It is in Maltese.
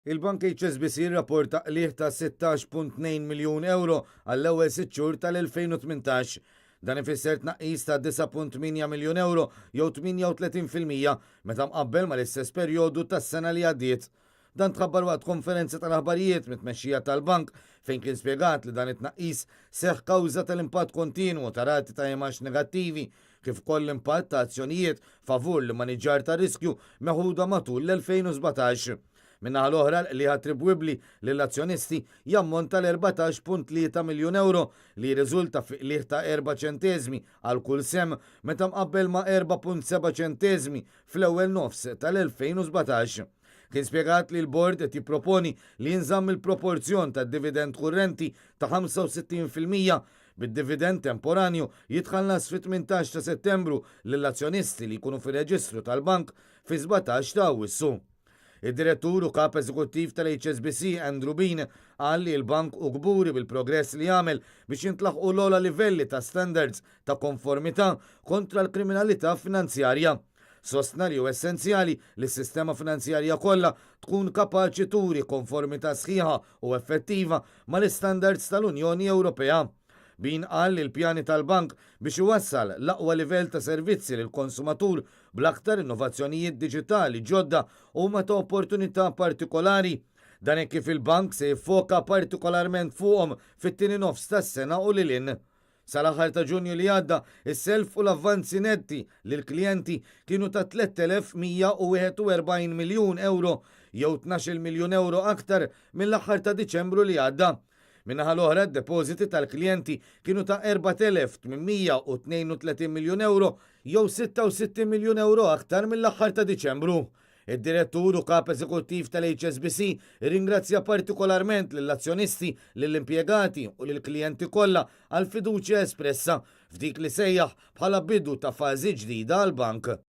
Il-Bank HSBC rrapporta qligħ ta' 16.2 miljun ewro għall-ewwel sitt xhur tal-2018. Dan ifisser tnaqqis ta' 9.8 miljun ewro jew 38% meta mqabbel mal-istess perjodu tas-sena li għaddiet. Dan tħabbar waqt konferenza tal-aħbarijiet mit-tmexxija tal-bank fejn kien spjegat li dan it-tnaqqis seħħ kawża tal-impatt kontinwu ta' rati ta' imgħax negattivi kif ukoll l-impatt ta' azzjonijiet favur l-immaniġġar tar-riskju meħuda matul l-2017. Min-naħa l-oħra, l-qligħ attribwibbli lill-azzjonisti jammonta l 14.3 miljun ewro li jirriżulta fi qligħ ta' erba' ċenteżmi għal kull sehem meta mqabbel ma' 4.7 ċenteżmi fl-ewwel nofs tal-2017. Kien spjegat li l-Bord qed jipproponi li jinżamm il-proporzjon tad-dividend kurrenti ta' 65%, bid-dividend temporanju jitħallas fit-18 ta' Settembru lill-azzjonisti li jkunu fir-reġistru tal-bank fi-17 ta' Awwissu. Id-Direttur u Kap Eżekuttiv tal-HSBC, Andrew Bean, qal li l-bank hu kburi bil-progress li għamel biex jintlaħqu l-ogħla livelli ta' standards ta' konformità kontra l-kriminalità finanzjarja. Sostna li hu essenzjali li s-sistema finanzjarja kollha tkun kapaċi turi konformità sħiħa u effettiva mal-istandards tal-Unjoni Ewropea. Bean qal li l-pjani tal-bank biex iwassal l-aqwa livell ta' servizzi lill-konsumatur bl-aktar innovazzjonijiet diġitali ġodda huma ta' opportunità partikolari. Dan hekk kif il-bank se jiffoka partikolarment fuqhom fit-tieni nofs tas-sena u lil hinn. Sal-aħħar ta' Ġunju li għadda, is-self u l-avvanzi netti lill-klijenti kienu ta' 3,141 miljun ewro jew 12-il miljun ewro aktar mill-aħħar ta' Diċembru li għadda. Min-naħa l-oħra, d-depożiti tal-klijenti kienu ta' 4,832 miljun ewro jew 66 miljun ewro aktar mill-aħħar ta' Diċembru. Id-Direttur u Kap Eżekuttiv tal-HSBC irringrazzja partikolarment lill-azzjonisti, lill-impjegati u lill-klijenti kollha għall-fiduċja espressa f'dik li sejjaħ bħala bidu ta' fażi ġdida għall-bank.